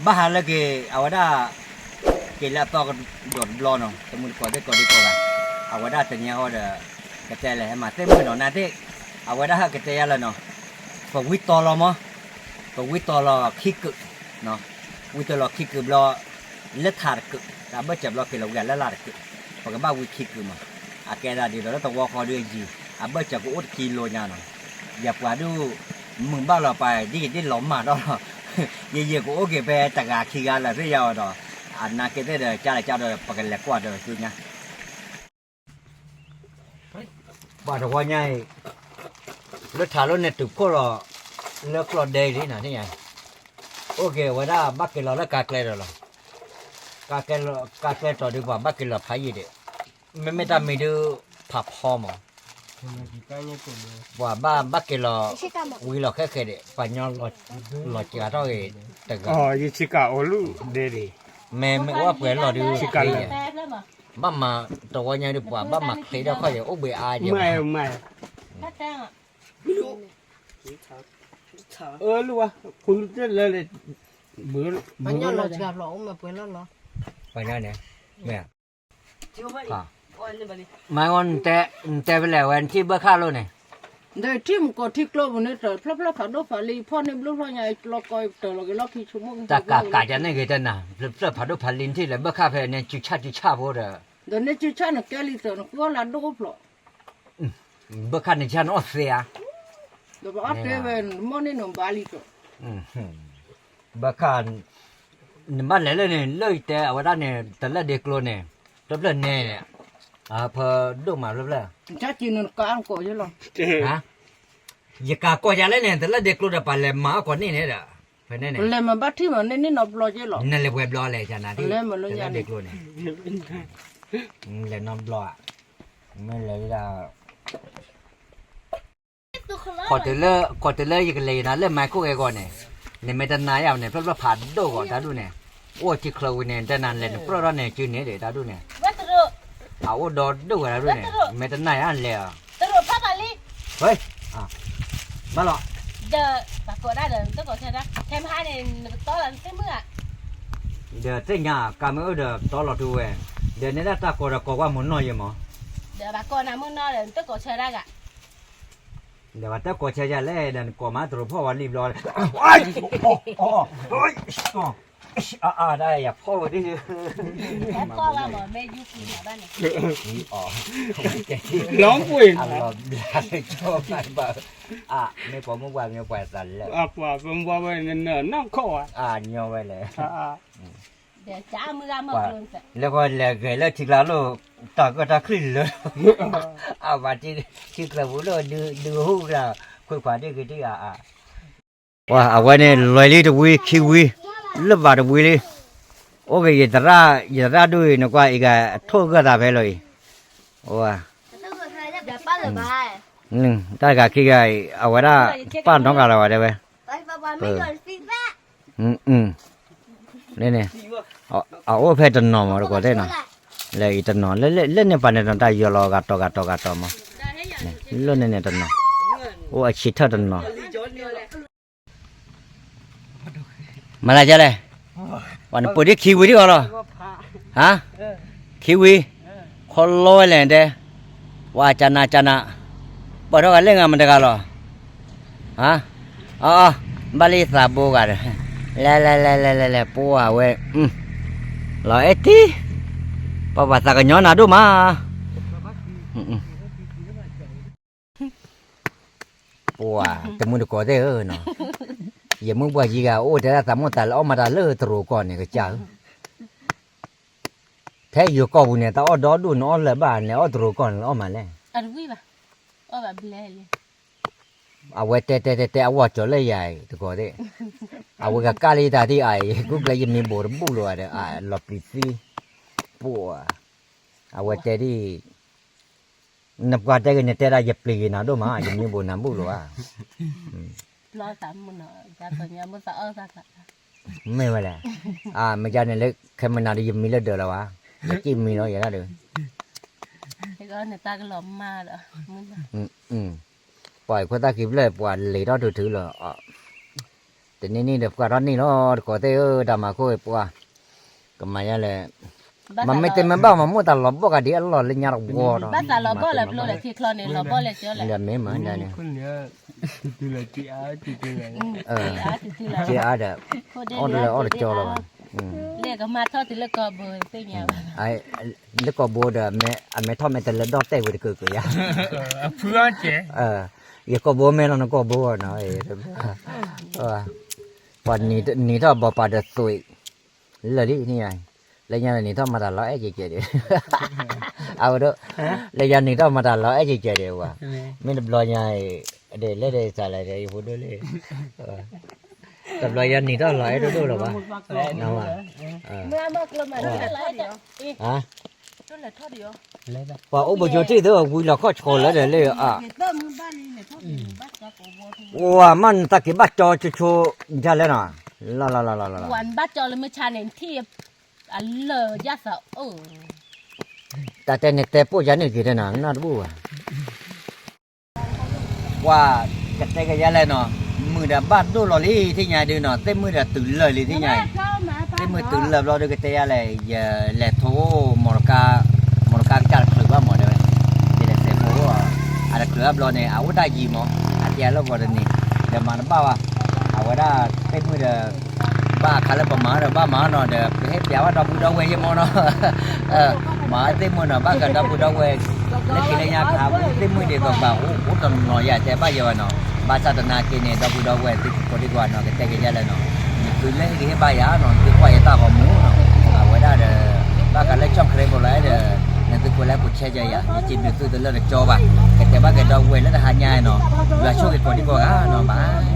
ဘၣ်ဟးလၢက့ၤ အဝဲဒၣ် က့ၤလၢအသီကဒီးတဘျီနီၤ, တမုၢ်တကိးသ့ၣ်ကိးဒံကိးဂၤ, အဝဲဒၣ်တနံၤဟီဒီး ကတဲလဲၣ် ဟဲမၤသ့ၣ်မုၢ်နီၤ နၤသ့ၣ်, အဝဲဒၣ်ဟဲကတဲယၤလၢနီၤ, ပဝံတီၤလီၤမး, ပဝံတီၤလီၤခံကုာ်, ဝံတီၤလီၤခံကုာ်ဘျီ လၢထးတကုာ်, တၢ်ဘၢၣ်စၢၤဘျီက့ၤလီၤဝံၤလၢလၢ်တကုာ်, ပကဘၣ်ဝံခံကုာ်မး, အကဲဒၣ်ဒ်သိးလၢသဝီဃီဒုးယံၤ, အဘၢၣ်စၢၤကအိၣ်တကံလိညါနီၤ, ယပှၤဒုး မုာ်ဘၣ်လီၤပှၤဒ်က့ၤဒ်လီၤမၢ်ဒီးလီၤ, ယယံၤကအိၣ်က့ၤဖဲတဂၤခံဂၤလၢာ်သ့ၣ်ယၤအီၤဒီး, အနာ်က့သ့ၣ်ဒီး ကၢ်လၢကၢ်ဒီး ပကလဲၤကွၢ်ဒီးသုညါ, ပှၤတဝီညါအံၤ, လၢထးလိၣ်န့ၣ်တုၤခိၣ်ဒီး, လၢကျီၢ်ဒဲအံၤလံနီၤ, အိၣ်က့ၤဝဲဒၣ်ဘၣ်က့ၤလီၤလၢကါကျဲဒီးလီၤ, ကါကျဲတီၤဒုးပှၤဘၣ်က့ၤလီၤဖးယံာ်ဒံး, မ့မ့ၢ်တၢ်မံၤဒုး ဖးဖီမး ပှၤဘၣ်ဘၣ်က့ၤလီၤ, ဝံၤလီၤဃဲဃဲဒံး ပှၤညီလီၤစှၤထီၣ်ဂ့ၤတဂၤ, ယဆ့ကၤအိၣ်လူၢ်ဒဲဒံး, မ့ၢ်မ့ၢ်အိၣ်ပှဲၤလီၤဒုး, ဘၣ်မၤတဝီညါဒုး ပှၤဘၣ်မၤချ့ထီၣ်ခီၣ်ယံၤ အိၣ်ဘှံးအါယံၤ, အၢလူၢ်ဝဲ, ဖိလူၢ်တလၢလၢ, ပှၤညီလီၤစှၤဖျိးအိၣ်မ့ၢ်ပှဲၤလီၤလီၤ, ပှၤညီန့ၣ်, မ့ၢ် မၤအီၤ, နတဲဖဲလဲၣ်ဝဲ နထံၣ်ဘၢၣ်ခၣ်လိၤန့ၣ်, ဒီးထံၣ်မူကီၢ်ထံကျိပူၤန့ၣ် တဖျၢၣ်ဖျၢၣ်ဖးဒိၣ်ဖးလံၤ ဖီၣ်န့ၢ်ဘျုးဖျီညါ လီၤကီတၢၢ်လီၤက့ၤလီၢ်ခံဆိကမိၣ်, တၢ်ကးကးယၤန့ၣ်ဂ့ၤတနၤ, ဖျၢၣ်ဖးဒိၣ်ဖးလံၤနထံၣ်လဲၣ် ဘၢၣ်ခၣ်ဖဲန့ၣ် စုဆၣ်စုဆၣ်ဖိဒီး, ဒီးန့ၣ်စုဆၣ်န့ၣ်ကဲလံသၢနဃုအီၣ်လၢဒိၣ်အိၣ်ဖျိး ဘၢၣ်ခၣ်န့ၣ်ဆၣ်န့ၣ်အီၣ်သ့ဧါ, ဒီးပအီၣ်သ့ဝဲ မီၢ်န့ၢ်နဘၣ်လံကီး, ဘၢၣ်ခၣ်, နဘၣ်လဲၤလၢန့ၣ် လၢယတဲအဝဲဒၣ်န့ၣ် တလၢၢ်ဒ့ကျိန့ၣ်, တဖျၢၣ်န့ၣ်, ဖဲဒိၣ်မးဖျၢၣ်ဖျၢၣ်, ယကးကိးယၤလၢန့ၣ် တလၢၢ်ဒ့ကျိဒီး ပှၤလဲၤမၤအီၣ်ကိးန့ၢ်န့ၣ်ဒီး, ဖဲန့ၣ်န့ၣ်, နလဲၤပှဲၤဘျီလဲၣ် တလၢၢ်ဒ့ကျိန့ၣ်, လဲၤနီတဘျီဧါ, မ့ၢ်လဲၤဒၣ် ခိးတုၤလၢယကလဲၤယနၤလၢမၤခိၣ်ဂဲၤဂီၤန့ၣ်, နမ့ၢ်တနာ်ယၤန့ၣ် ဖျၢၣ်ဖျၢၣ်ဖးဒိၣ်ဂီၤတၢ်ဒူၣ်န့ၣ်, အိၣ်ထံချၢဝံၤန့ၣ် တနာ်လဲၤနပြၢၢ်ထီၣ်န့ၣ် စုန့ၣ်ဒံးတၢ်ဒူၣ်န့ၣ်, အအိၣ်ဒီဒိၣ်ဝဲတၢ်ဒူၣ်န့ၣ် မ့ၢ်တနာ်ယၤလဲၤ, ဘၣ်လီၤ, ဒီးသ့ၣ်ညါကါမ့ၢ်အိၣ်ဒီးတီလီၤထူဝဲ, ဒီးနဲဒၣ်တၢ်ကိးဒီးကိးကွၢ်မုၢ်နီၢ်ယဲမး, ဒီးဘၣ်ကိးနၤမုၢ်နီၢ်ဒီး နတကိးဆၢဒၣ်ဂၤ ဒီးပှၤတကိးဆၢယၤလဲၣ် ဒီးနကိးမၤတရိးဖီၣ်ဝဲလံဘျီ, အါအါဒၣ်ယၤဖီၣ်ဝဲဒၣ်, လီၤပှ့ၤလီၤဘျါလၢကၠီဘၣ်ဘၣ်, မ့ၢ်ပှၤမုၢ်ပှၢ်မ့ၢ်ပှၤသးလၢ, အညီဝဲလဲၣ် လၢကီၢ်လဲၤဂဲၤလၢထံကျါလိၣ်, တၢ်ကၢၣ်တၢ်ချံၣ်လၢ, အဝဲထံချၢပူၤလိၣ်, ဒုးဟူကျါ, ခွ့ခွါဒ်ဂ့ၤဒ်အါအါ, အဝဲန့ၣ်လွဲၤလံတဝံခံဝံ, လၢဘၣ်တဝံလံ, အိၣ်က့ၤယသရၣ်, ယသရၣ်ဒိၣ်အံၤ နကွၢ်အံၤဂၤအထိၣ်ဂၢၢ်သးဖဲလီၤအံၤ, တၢ်တဂၤခံဂၤအံၤ အဝဲဒၣ်, ပၢ်နီတဂၤလီၤဝဲတဲဝဲ န့ၣ်, အအိၣ်ဖဲတနီၤမး တကိးသ့ၣ်နီၤ, လၢအံၤတနီၤ, လၢန့ၣ်ပှၤန့ၣ်တနီၤ တၢ်ယီၤလီၤဂၤတီၤဂၤတီၤဂၤတီၤမး, လၢန့ၣ်န့ၣ်တနီၤ, အိၣ်အဆံးထၢၣ်တနီၤ, မၤလၢကလဲၣ်, ပှၤနပိာ်ဒ်ခံဝံၤဒ်အီၤလီၤ, ဟါ, ခံဝံၤ, ခီလီဝဲလဲၣ်တဲ, ဝါကနၤကနၤ, ပှၤထီၣ်ဂၤလၢငါမတဂၤလီၤ ဟါ, အအ, ဘၣ်လံသးဘိဂၤဒီး, လဲၤလဲၤလဲၤလဲၤလဲၤလဲၤ ပှၤဝဲ, လီၤအဲၣ်တံၢ်, ပှၤပှၤသးကညီနၤဒိၣ်မး, ပှၤတမုၢ်တကိးသ့ၣ်ဧၢနီၤ, ယမုၢ်ပှၢ်ယံၤဂၤအိၣ်တဲဒၣ်သးမိၢ်သးလၢအီၣ်မၤတၢ်လၢတရူးကီၢ်န့ၣ်ကစၢ်ဧၢ ဖဲယိၤကီၢ်ပူၤန့ၣ် တၢ်အီၣ်ဒီဒူၣ်နအီၣ်လၢၤဘၣ် နအီၣ်တရူးကီၢ်န့ၣ် နအီၣ်မးလဲၣ်. အဝဲတဲတဲတဲတဲ အဝဲကၠီၤလၢယၤအံၤ တကိးသ့ၣ်, အဝဲကကၢ်လံတၢ်သံအံၤ ဂုာ်ကျဲးယမံၤဘိးတဘူၣ်လၢၤဘၣ်ဒီး လီၤပျံၤသံ, ပှၤ, အဝဲတဲဒ် နပှၤတဲဂ့ၤ နတဲဒၣ်ယပျံၤဂ့ၤနၤဒိၣ်မး ယမံၤဘိးနၤဘူၣ်လၢၤဘၣ်. မ့ၢ်ဝဲလဲၣ်, မ့ၢ်ယၤန့ၣ်လၢခဲမုၢ်နၤဒီး ယမံၤလၢဒၢးလၢၤဘၣ်, ယက့ၢ်မံၤလီၤယဲဒၣ်ဒီး, ပှၤအံၤခိၣ်သၣ်ခံဖျၢၣ် ပှၤလဲၤထီၣ်တုၤထုလီၤ, တနံၤနံၤဒီးပှၤထီၣ်န့ၢ်လီၤ တကိးသ့ၣ်ဧၢ တၢ်မၤခိၣ်အံၤပှၤ ကမၤယါလဲၣ်, မ့မ့ၢ်တမ့ၢ်ဘၣ်မၤမိၢ်တၢ်လီၤဘီၣ်ကဒီးအလီၢ်လၢညါတဝီဒီး ဘၣ်သးလီၤဘီၣ်လၢပျိလၢခံချီန့ၣ် လီၤဘီၣ်လၢကၠီလၢ မ့ၢ်မၤဒ်န့ၣ် က့အါဒီး အီၣ်တလၢအီၣ်တကၠီလီၤဘၣ် လၢကီၢ်ဘိဒီး အမဲထီၣ်မဲတလၢဒီၣ်တဲာ်ဝဲတကၢကၢယါ ယကိာ်ဘိမဲလီၤနကိာ်ဘိနီၤ ပှၤနံၤထီၣ်ဘီပာ်ဒီးသွံၣ် လၢာ်လံန့ၣ်ယါ, လၢညါနံၤထီၣ်မၤတၢ်လီၤအဲၣ်ကဲကဲဒံး, အဝဲဒၣ်, လၢညါနံၤထီၣ်မၤတၢ်လီၤအဲၣ်ကဲကဲဒံးဝဲ, မ့ၢ်တဘျီညါအံၤ, ဒ်လဲၣ်ဒ်စးလဲၣ်ယဖိဒိၣ်လံ, တဘျီညါနံၤထီၣ်လီၤအဲၣ်ဒိၣ်ဒိၣ်လီၤဘၣ်, ပှၤအိၣ်ပယီၤထံၣ်သ့ၣ်ဝံၤလီၤခီၣ်ဆှီလၢဒီးလၢအ, ဝၤမ့ၢ်နတၢ်က့ၤဘၣ်ကၠီဆိဆိဒ်လဲၣ်နီၤ, လီၤလီၤလီၤလီၤလီၤ, တၢ်တဲန့ၣ်တဲပိာ်ယါန့ၣ်တက့ၤတဲနီၤ နၢ်တဘူၣ်ဘၣ် ပှၤကတဲကယါလဲၣ်နီၤ, မုၢ်ဒီးဘၣ်ဒိၣ်လီၤလံ သ့ၣ်ညါဒုနီၤ, သ့ၣ်မုၢ်ဒီးတုၤလၢာ်လံ သ့ၣ်ညါအံၤ, သ့ၣ်မုၢ်တုၤလၢာ်ဘျီဒုကတဲယါလဲၣ်, ယလဲၤထိ မီတကါ, မီတကါကစၢ်တချုးဘၣ်မးတဲဝဲ, ယလဲၤစဲးဖိ, အတချုးဘၣ်ဘျီန့ၣ် အအိၣ်တၢ်ယံၤမး, အကဲလၢဂီၤတနံၤ, ဒီးမၤတဘၣ်ဘၣ်, အဝဲဒၣ်သ့ၣ်မုၢ်ဒီး ဘၣ်အခါလၢပမၤဒီးဘၣ်မၤနီၤဒီး ပဟ့ၣ်ပျးဘၣ်ဒီပုၢ်ဒီဝဲၢ်ယဲၢ်မးနီၤ, မၤသ့ၣ်မုၢ်နီၤ ဘၣ်ဃးဒီပုၢ်ဒီဝဲၢ်, လၢခံလၢညါခါ သ့ၣ်မုၢ်ဒ်သိးပှၤအိၣ်အိၣ်တနီၤနီၤ ယတဲဘၣ်ယဲၢ်ဝဲနီၤ, ဘၣ်ဆၣ်သနာ်က့န့ၣ် ဒီပုၢ်ဒီဝဲၢ်သုကိးဒံကီးနီၤ ကတဲကယါလဲၣ်နီၤ, နသုလၢဟ့ၣ်ဂံၢ်ဟ့ၣ်ဘါယၤနီၤ နသုကွၢ်ယတၢ်ဂီၤမူနီၤ, အဝဲဒၣ်ဒီး ဘၣ်ဃးလၢကၠီၣ်ခရံာ်ဖိလီၤဒီး နသုကိးလဲကိးဆဲကယၤ ယစံးဘျုးသုတလၢာ်တကၠီဘၣ်, ကတဲဘၣ်က့ၤဒီပုၢ်ဝဲၢ်လၢတဟါညါနီၤ, ယွၤဆိၣ်ဂ့ၤကိးဒံကီးဂၤနီၤ bye.